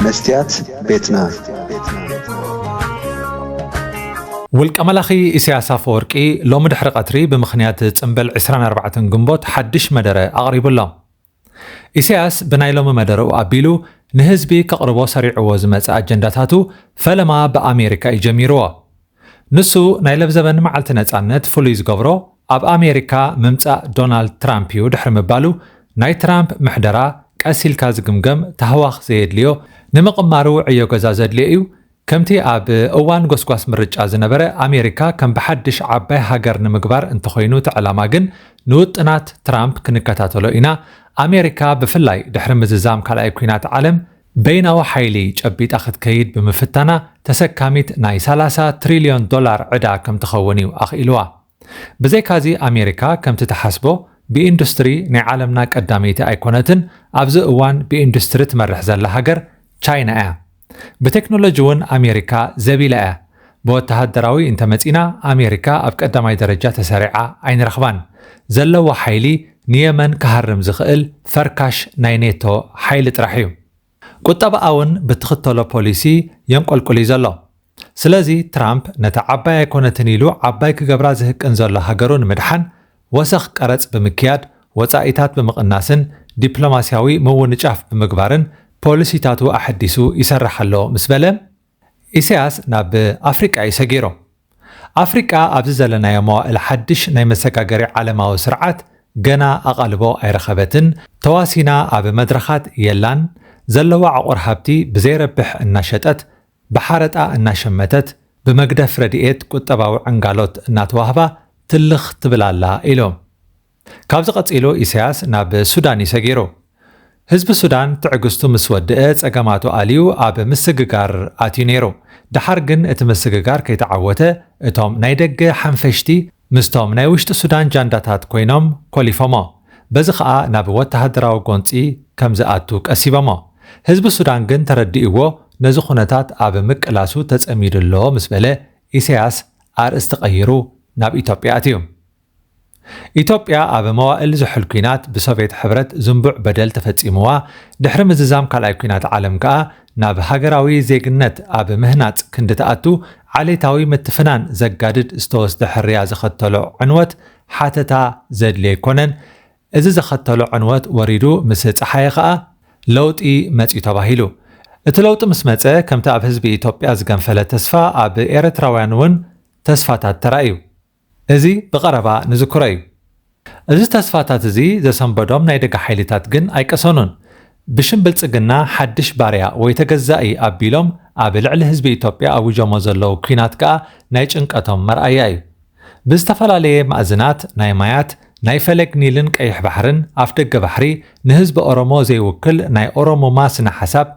መስትያት ቤትና። ውልቀ መላኺ ኢሳያስ ኣፈወርቂ ሎሚ ድሕሪ ቀትሪ ብምኽንያት ጽምበል ዕስራን ኣርባዕተን ግንቦት ሓድሽ መደረ ኣቕሪቡ ኣሎ። ኢሳያስ ብናይ ሎሚ መደረኡ ኣቢሉ ንህዝቢ ከቕርቦ ሰሪዕዎ ዝመጸ ኣጀንዳታቱ ፈለማ ብኣሜሪካ እዩ ጀሚርዎ። ንሱ ናይ ለብዘበን መዓልቲ ነጻነት ፍሉይ ዝገብሮ ኣብ ኣሜሪካ ምምጻእ ዶናልድ ትራምፕ እዩ ድሕሪ ምባሉ ናይ ትራምፕ ምሕደራ ቀስ ኢልካ ዝግምገም ታህዋኽ ዘየድልዮ ንምቕማሩ ዕዮ ገዛ ዘድልዮ እዩ። ከምቲ ኣብ እዋን ጎስጓስ ምርጫ ዝነበረ ኣሜሪካ ከም ብሓድሽ ዓባይ ሃገር ንምግባር እንተኾይኑ እቲ ዕላማ ግን ንውጥናት ትራምፕ ክንከታተሎ ኢና። ኣሜሪካ ብፍላይ ድሕሪ ምዝዛም ካልኣይ ኲናት ዓለም በይናዊ ሓይሊ ጨቢጣ ክትከይድ ብምፍታና ተሰካሚት ናይ ሰላሳ ትሪልዮን ዶላር ዕዳ ከም ትኸውን እዩ ኣኽኢልዋ። ብዘይካዚ ኣሜሪካ ከምቲ ትሓስቦ ብኢንዱስትሪ ናይ ዓለምና ቀዳመይቲ ኣይኮነትን። ኣብዚ እዋን ብኢንዱስትሪ ትመርሕ ዘላ ሃገር ቻይና እያ። ብቴክኖሎጂ እውን ኣሜሪካ ዘቢላ እያ። ብወተሃደራዊ እንተመጺና ኣሜሪካ ኣብ ቀዳማይ ደረጃ ተሰሪዓ ኣይንረኽባን። ዘለዎ ሓይሊ ንየመን ክሃርም ዝኽእል ፈርካሽ ናይ ኔቶ ሓይሊ ጥራሕ እዩ። ቁጠባኣ እውን ብትኽተሎ ፖሊሲ የንቆልቁል እዩ ዘሎ። ስለዚ ትራምፕ ነታ ዓባይ ኣይኮነትን ኢሉ ዓባይ ክገብራ ዝህቅን ዘሎ ሃገሩ ንምድሓን ወሰኽ ቀረጽ ብምክያድ ወጻኢታት ብምቕናስን ዲፕሎማስያዊ ምውንጫፍ ብምግባርን ፖሊሲታቱ ኣሐዲሱ ይሰርሕ ኣሎ ምስ በለ ኢሳያስ ናብ ኣፍሪቃ እዩ ሰጊሩ። ኣፍሪቃ ኣብዚ ዘለናዮ መዋእል ሓድሽ ናይ መሰጋገሪ ዓለማዊ ስርዓት ገና ኣቓልቦ ኣይረኸበትን። ተዋሲና ኣብ መድረኻት የላን። ዘለዋ ዕቑር ሃብቲ ብዘይረብሕ እናሸጠት ብሓረጣ እናሸመተት ብመግደፍ ረድኤት ቁጠባዊ ዕንጋሎት እናተዋህባ ትልኽ ትብል ኣላ ኢሉ። ካብዚ ቀጺሉ ኢሳያስ ናብ ሱዳን እዩ ሰጊሩ። ህዝቢ ሱዳን ትዕግስቱ ምስ ወድአ ጸገማቱ ኣልዩ ኣብ ምስግጋር ኣትዩ ነይሩ። ደሓር ግን እቲ ምስግጋር ከይተዓወተ እቶም ናይ ደገ ሓንፈሽቲ ምስቶም ናይ ውሽጢ ሱዳን ጃንዳታት ኮይኖም ኮሊፎሞ። በዚ ኸኣ ናብ ወተሃደራዊ ጎንጺ ከም ዝኣቱ ቀሲቦሞ። ህዝቢ ሱዳን ግን ተረዲእዎ ነዚ ኩነታት ኣብ ምቅላሱ ተጸሚዱ ኣሎ ምስ በለ ኢሳያስ ኣርእስቲ ቀይሩ ናብ ኢትዮጵያ ኣትዩ። ኢትዮጵያ ኣብ መዋእል ዝሑል ኲናት ብሶቬት ሕብረት ዝንቡዕ በደል ተፈጺምዋ። ድሕሪ ምዝዛም ካልኣይ ኲናት ዓለም ከኣ ናብ ሃገራዊ ዜግነት ኣብ ምህናጽ ክንዲ ትኣቱ ዓሌታዊ ምትፍናን ዘጋድድ ዝተወስደ ሕርያ ዘኸተሎ ዕንወት ሓተታ ዘድልዮ ኣይኮነን። እዚ ዘኸተሎ ዕንወት ወሪዱ ምስ ጸሓየ ከኣ ለውጢ መጺኡ ተባሂሉ። እቲ ለውጢ ምስ መጸ ከምቲ ኣብ ህዝቢ ኢትዮጵያ ዝገንፈለ ተስፋ ኣብ ኤርትራውያን እውን ተስፋታት ተራእዩ። እዚ ብቐረባ ንዝክሮ እዩ። እዚ ተስፋታት እዚ ዘሰንበዶም ናይ ደገ ሓይልታት ግን ኣይቀሰኑን። ብሽም ብልጽግና ሓድሽ ባርያ ወይ ተገዛኢ ኣቢሎም ኣብ ልዕሊ ህዝቢ ኢትዮጵያ ኣዊጆሞ ዘለዉ ኲናት ከኣ ናይ ጭንቀቶም መርኣያ እዩ። ብዝተፈላለየ ማእዝናት ናይ ማያት ናይ ፈለግ ኒልን ቀይሕ ባሕርን ኣፍደገ ባሕሪ ንህዝቢ ኦሮሞ ዘይውክል ናይ ኦሮሞማ ስነ ሓሳብ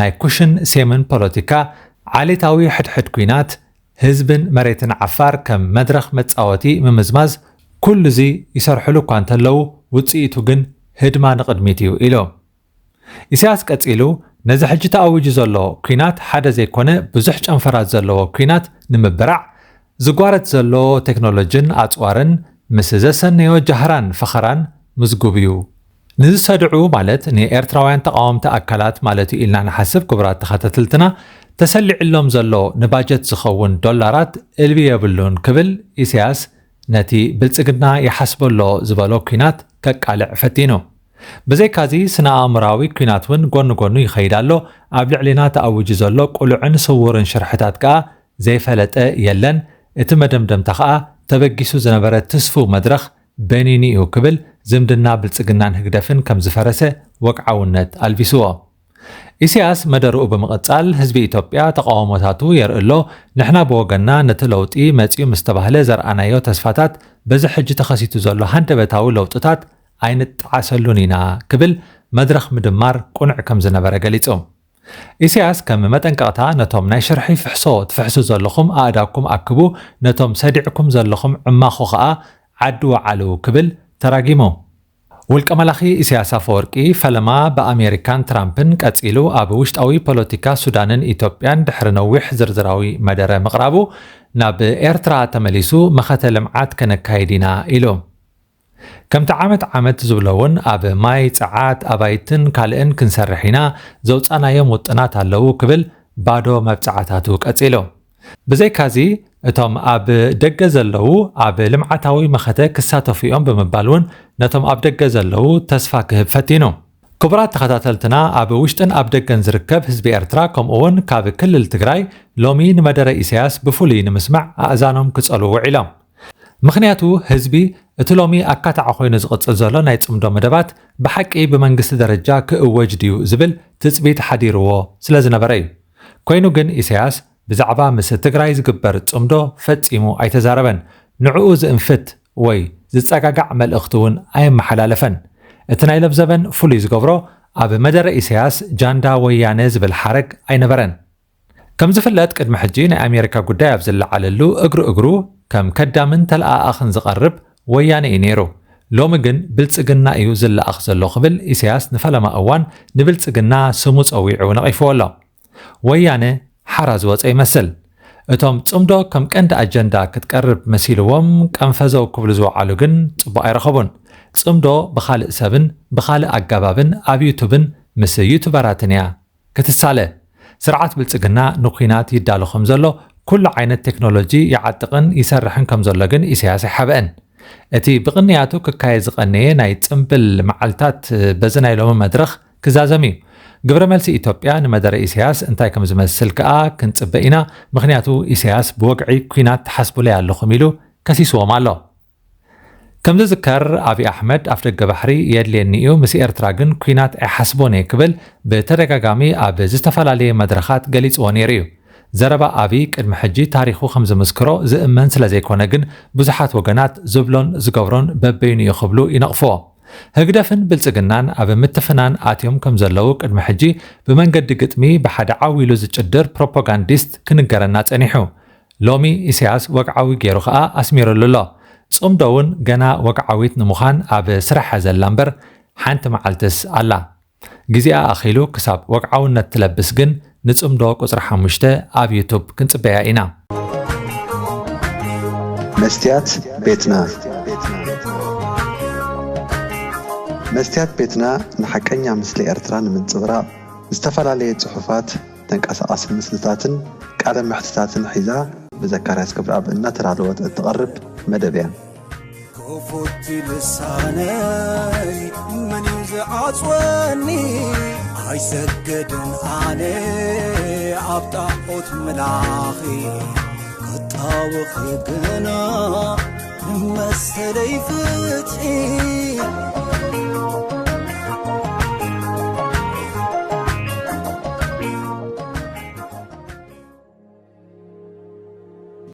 ናይ ኩሽን ሴምን ፖለቲካ ዓሌታዊ ሕድሕድ ኲናት ህዝብን መሬትን ዓፋር ከም መድረኽ መጻወቲ ምምዝማዝ ኩሉ እዚ ይሰርሕሉ እኳ እንተለዉ ውጽኢቱ ግን ህድማ ንቕድሚት እዩ ኢሉ። ኢሳያስ ቀጺሉ ነዚ ሕጂ ተኣዊጁ ዘሎ ኲናት ሓደ ዘይኮነ ብዙሕ ጨንፈራት ዘለዎ ኲናት ንምብራዕ ዝጓረት ዘሎ ቴክኖሎጅን ኣጽዋርን ምስ ዘሰነዮ ጃህራን ፈኸራን ምዝጉብ እዩ። ንዝሰድዑ ማለት ንኤርትራውያን ተቓወምቲ ኣካላት ማለት እዩ ኢልና ንሓስብ ክቡራት ተኸታተልትና ተሰሊዕሎም ዘሎ ንባጀት ዝኸውን ዶላራት እልቢ የብሉን ክብል ኢሳያስ ነቲ ብልጽግና ይሓስበሎ ዝበሎ ኲናት ከቃልዕ ፈቲኑ። ብዘይካዚ ስነ ኣእምራዊ ኲናት እውን ጎኒ ጎኑ ይኸይድ ኣሎ። ኣብ ልዕሊና ተኣዊጁ ዘሎ ቁሉዕን ስውርን ሽርሕታት ከኣ ዘይፈለጠ የለን። እቲ መደምደምታ ከኣ ተበጊሱ ዝነበረ ትስፉው መድረኽ በኒኑ እዩ ክብል ዝምድና ብልጽግናን ህግደፍን ከም ዝፈረሰ ወግዓውነት ኣልቢስዎ። ኢሳያስ መደርኡ ብምቕጻል ህዝቢ ኢትዮጵያ ተቓውሞታቱ የርኢ ኣሎ። ንሕና ብወገንና ነቲ ለውጢ መጺኡ ምስ ተባህለ ዘርኣናዮ ተስፋታት በዚ ሕጂ ተኸሲቱ ዘሎ ሃንደበታዊ ለውጥታት ኣይንጠዓሰሉን ኢና ክብል መድረኽ ምድማር ቁኑዕ ከም ዝነበረ ገሊጹ። ኢሳያስ ከም መጠንቀቕታ ነቶም ናይ ሽርሒ ፍሕሶ ትፍሕሱ ዘለኹም ኣእዳኩም ኣክቡ፣ ነቶም ሰዲዕኩም ዘለኹም ዕማኹ ኸኣ ዓዲ ወዓሉ ክብል ተራጊሙ። ውልቀ መላኺ ኢሳያስ ኣፈወርቂ ፈለማ ብኣሜሪካን ትራምፕን ቀጺሉ ኣብ ውሽጣዊ ፖለቲካ ሱዳንን ኢትዮጵያን ድሕሪ ነዊሕ ዝርዝራዊ መደረ ምቕራቡ ናብ ኤርትራ ተመሊሱ መኸተ ልምዓት ከነካይድ ኢና ኢሉ። ከምቲ ዓመት ዓመት ዝብሎ እውን ኣብ ማይ፣ ጸዓት፣ ኣባይትን ካልእን ክንሰርሕ ኢና፣ ዘውጻናዮም ውጥናት ኣለዉ ክብል ባዶ መብጽዓታቱ ቀጺሉ። ብዘይካዚ እቶም ኣብ ደገ ዘለዉ ኣብ ልምዓታዊ መኸተ ክሳተፉ እዮም ብምባል እውን ነቶም ኣብ ደገ ዘለዉ ተስፋ ክህብ ፈቲኑ። ክቡራት ተኸታተልትና፣ ኣብ ውሽጥን ኣብ ደገን ዝርከብ ህዝቢ ኤርትራ ከምኡ እውን ካብ ክልል ትግራይ ሎሚ ንመደረ ኢሳያስ ብፍሉይ ንምስማዕ ኣእዛኖም ክጸሉ ውዒሎም። ምኽንያቱ ህዝቢ እቲ ሎሚ ኣካታዒ ኮይኑ ዝቕጽል ዘሎ ናይ ጽምዶ መደባት ብሓቂ ብመንግስቲ ደረጃ ክእወጅ ድዩ ዝብል ትጽቢት ሓዲርዎ ስለ ዝነበረ እዩ። ኮይኑ ግን ኢሳያስ ብዛዕባ ምስ ትግራይ ዝግበር ጽምዶ ፈጺሙ ኣይተዛረበን። ንዕኡ ዝእንፍት ወይ ዝጸጋጋዕ መልእኽቲ እውን ኣየመሓላለፈን። እቲ ናይ ለብዘበን ፍሉይ ዝገብሮ ኣብ መደረ ኢሳያስ ጃንዳ ወያነ ዝብል ሓረግ ኣይነበረን። ከም ዝፍለጥ ቅድሚ ሕጂ ናይ ኣሜሪካ ጉዳይ ኣብ ዝለዓለሉ እግሪ እግሩ ከም ከዳምን ተለኣኣኽን ዝቐርብ ወያነ እዩ ነይሩ። ሎሚ ግን ብልጽግና እዩ ዝለኣኽ ዘሎ ክብል ኢሳያስ ንፈለማ እዋን ንብልጽግና ስሙ ጸዊዑ ነቒፍዎ ኣሎ። ወያነ ሓራ ዝወጸ ይመስል። እቶም ጽምዶ ከም ቀንዲ ኣጀንዳ ክትቀርብ መሲልዎም ቀንፈዘው ክብሉ ዝወዓሉ ግን ጽቡቕ ኣይረኸቡን። ጽምዶ ብኻልእ ሰብን ብኻልእ ኣጋባብን ኣብ ዩቱብን ምስ ዩቱበራትን እያ ክትሳለ። ስርዓት ብልጽግና ንኲናት ይዳሎ ከም ዘሎ ኩሉ ዓይነት ቴክኖሎጂ ይዓጥቕን ይሰርሕን ከም ዘሎ ግን ኢሳያስ ኣይሓብአን። እቲ ብቕንያቱ ክካየድ ዝቐነየ ናይ ጽምብል መዓልታት በዚ ናይ ሎሚ መድረኽ ክዛዘም እዩ። ግብረ መልሲ ኢትዮጵያ ንመደረ ኢሳያስ እንታይ ከም ዝመስል ከኣ ክንጽበ ኢና። ምኽንያቱ ኢሳያስ ብወግዒ ኲናት ትሓስቡለይ ኣለኹም ኢሉ ከሲስዎም ኣሎ። ከም ዝዝከር ኣብይ ኣሕመድ ኣፍደገ ባሕሪ የድልየኒ እዩ፣ ምስ ኤርትራ ግን ኲናት ኣይሓስቦን እየ ክብል ብተደጋጋሚ ኣብ ዝተፈላለየ መድረኻት ገሊጽዎ ነይሩ እዩ። ዘረባ ኣብይ ቅድሚ ሕጂ ታሪኹ ከም ዝምስክሮ ዝእመን ስለ ዘይኮነ ግን ብዙሓት ወገናት ዝብሎን ዝገብሮን በበይኑ እዩ ክብሉ ይነቕፍዎ። ህግደፍን ብልጽግናን ኣብ ምትፍናን ኣትዮም ከም ዘለዉ ቅድሚ ሕጂ ብመንገዲ ግጥሚ ብሓደ ዓው ኢሉ ዝጭድር ፕሮፓጋንዲስት ክንገረና ጸኒሑ። ሎሚ ኢሳያስ ወግዓዊ ገይሩ ከኣ ኣስሚሩሉ ኣሎ። ጽምዶ እውን ገና ወግዓዊት ንምዃን ኣብ ስራሕ ዘላ እምበር ሓንቲ መዓልትስ ኣላ። ግዜኣ ኣኺሉ ክሳብ ወግዓውነት ትለብስ ግን ንጽምዶ ቁጽሪ ሓሙሽተ ኣብ ዩቱብ ክንጽበያ ኢና። መስትያት ቤትና መስትያት ቤትና ንሓቀኛ ምስሊ ኤርትራ ንምንጽብራቕ ዝተፈላለየ ጽሑፋት፣ ተንቀሳቓሲ ምስልታትን ቃለ መሕትታትን ሒዛ ብዘካርያስ ገብረኣብ እናተዳለወት እትቐርብ መደብ እያ። ክፉት ልሳነይ መን እዩ ዝዓጽወኒ? ኣይሰግድን ኣነ ኣብ ጣዖት ምላኺ ክጣወኺ ግና ንመሰለይ ፍትሒ